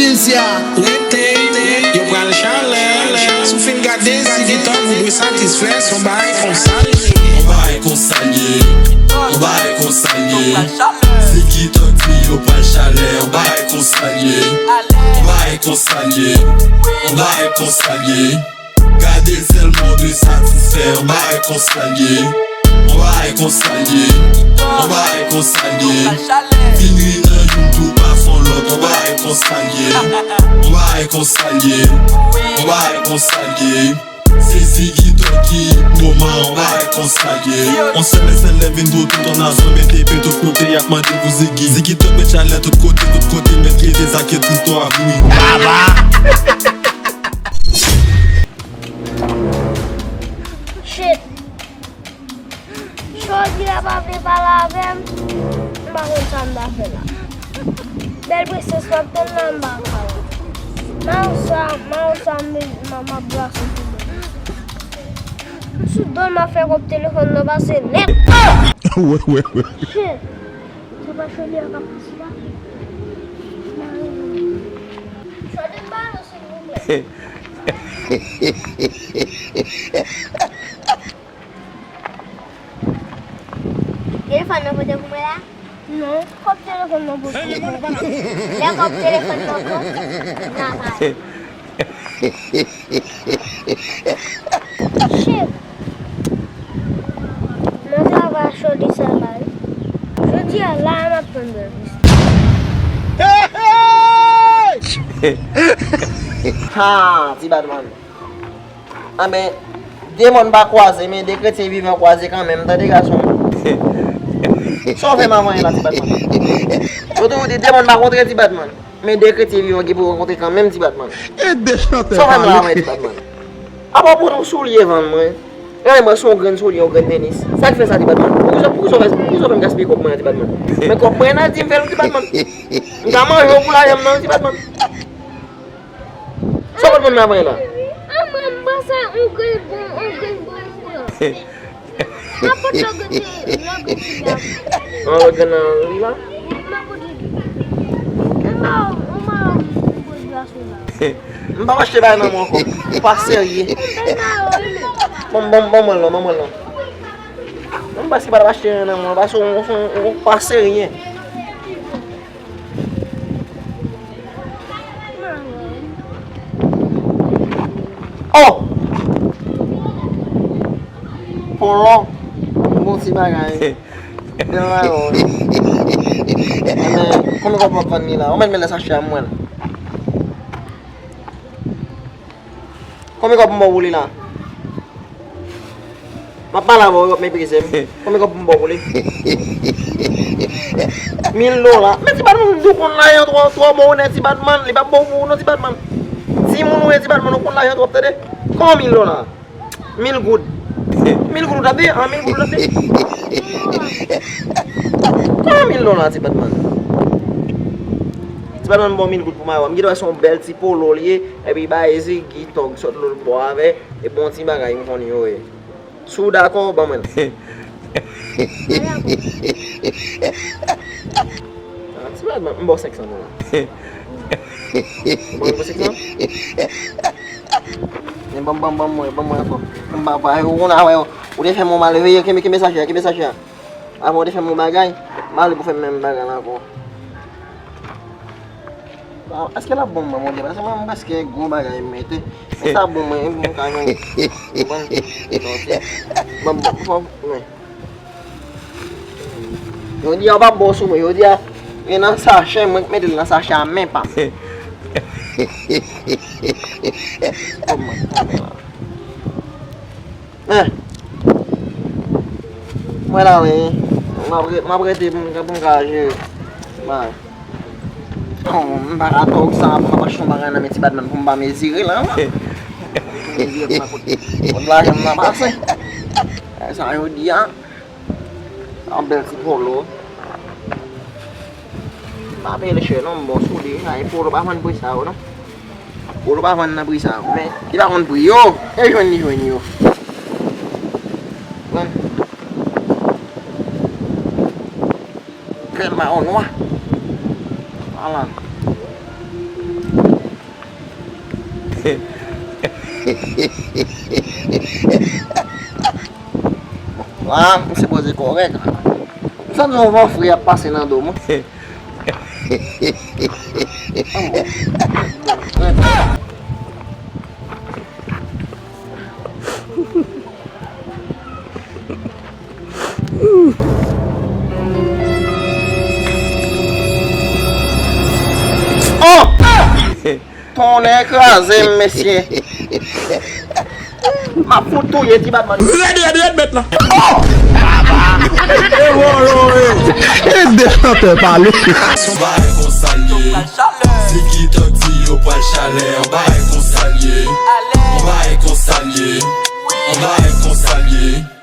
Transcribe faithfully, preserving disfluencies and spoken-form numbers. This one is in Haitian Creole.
Isi a, rete, yo pral chalè. Si w fin gade Ziggy Thug, ou dwe satisfè, se yon bagay konsa l ye. Yon bagay konsa l ye. Yon bagay konsa l ye. Ziggy Thug di yo pral chalè. Yon bagay konsa l ye. Yon bagay konsa l ye. Yon bagay konsa l ye. Gade sèlman w dwe satisfè, yon bagay konsa l ye. Yon bagay konsa l ye. Yon bagay konsa l ye. Fin ri nan youn tou pa fon lòt, yon bagay konsa l ye. Yon bagay konsa l ye. Yon bagay konsa l ye. Se Ziggy Thug ki moman, yon bagay konsa l ye. On sèl sèl lè vin pou tout on nazon mete pe tout kote, y ap mande pou Ziggy. Ziggy Thug met chalè tout kote, tout kote, met kite sa ke tout to ap bri. Shit. Jodi a pa vle pale avè m. M pa konn sa m ta fè la. Bèl prensès m ap tann la, m pa ka wè. Mawsa, mawsa, m, m, m ap brase sou do. M sou do m ap fè kòb telefòn nan pase nèt. Shit. Se pa Chaudière k ap pase la. Chaudière ba nou, silvouplè. Telefòn nan pote pou mwen la? Non, kòb telefòn nan pote. Lè kòb telefòn nan pote, n a pale. Shit. Mwen travay chodi sa la wi. Jodi a la m ap tann bèl. Ha, ti Batman. Anben, de mòn pa kwaze, men de kretyen vivan kwaze kanmenm, tande gason. Sa w fè m avanyè la, ti Batman? Yo toujou di de mòn pa kontre, ti Batman. Men de kretyen vivan gen pou rankontre kanmenm, ti Batman. E de chantè pale. Sa w fè m la avanyè, ti Batman? Apa w pran yon soulye vann mwen? Gade mwen, se yon grenn soulye, yon grenn tenis. Sa k fè sa, ti Batman? Poukisa, poukisa w fè, poukisa w fè m gaspiye kòb mwen an, ti Batman? Men kòb mwen an, di m fè l, ti Batman. M ka manje w pou lajan m nan, ti Batman. Sa w konn ban m nan avanyè la? A mwen, m panse yon grenn bon, yon grenn bon, yon grenn bon. Nan pot lòt grenn, lòt grenn li la. Nan lòt grenn nan li la? Nan pot li. E ma, e ma, yon grenn glas la. M p ap achte bagay nan mwen ankò. Ou pa serye. Ban m, ban m, ban mwen l non, ban mwen l non. M pa si pa t ap achte anyen nan mwen, paske ou, ou, ou pa serye. Oh! Polo, bon ti bagay. Bèl mayo wi. Enben, konbyen kòb w ap vann li la? Ou mèt met nan sachè a m wè l. Konbyen kòb m ba w pou li la? M ap pale avè w, w ap meprize m. Konbyen kòb m ba w pou li? Mil dola. Men ti Batman, ou konn lajan twò, twò bon ou nèt, ti Batman. Li p ap bon pou ou non, ti Batman. Timoun ou ye, ti Batman, ou konn lajan twòp, tande. Kòman mil dola? Mil goud. Mil goud ou t ap peye? An, mil goud ou t ap peye? Kòman mil dola, ti Batman? Ti Batman ba w mil goud pou mayo a. M gentan wè se yon bèl ti polo li ye. Epi bay Ziggy Thug sot lòt bò avè. E bon ti bagay m konn yo ye. Si w dakò, ban mwen l. Ah, ti bad man, m ba w senk san dola. Ban mwen senk san. Men ban m, ban m, ban mwen, ban mwen ankò. M ba, ba, ou konn a wè, ou te fè m yon malveye, kenbe, kenbe sachè a, kenbe sachè a. Avan ou te fè m yon bagay, m ale pou fè m menm bagay la ankò. Ah, èske l ap bon mwen, Bondye? Paske mwen, mwen prèske gwo bagay m mete. Men sa bon mwen, mwen ka jwenn. Bon, bon, bon, bon, bon. Jodi a, w p ap bon sou mwen. Jodi a, e nan sachè, mwen k mete l nan sachè a, men pa m. Bon, mwen, mwen la. Eh. Mwen la, wi. M ap re-, m ap rete pou m, pou m ka jere. Bay. Bon, m pa ka tòg sa, m ap achte yon bagay nan men ti bad man pou m pa mezire la, wi. Mezire pou mwen kote, kote lajan m nan pase. Sa yo di a. Sa yon bèl ti polo. M pa peye l chè non, m bon sou li. Ay, polo pa vann pri sa yo non. Polo pa vann nan pri sa yo. Men, li pa konn pri yo. E jwenn li jwenn yo. Konprann? Krèm mawon nwa. Vwala. La, m sipoze kòrèk. M santi yon van fre ap pase nan do m. Oh! Tonnè kraze m, mesye. M ap fout touye ti Batman. Rèd, rèd, rèd, mèt la. Oh! E wolo, e. Ede chantè pale. Yon bagay konsa l ye. Ziggy Dogg di yo pral chalè. Yon bagay konsa l ye. Yon bagay konsa l ye. Yon bagay konsa l ye.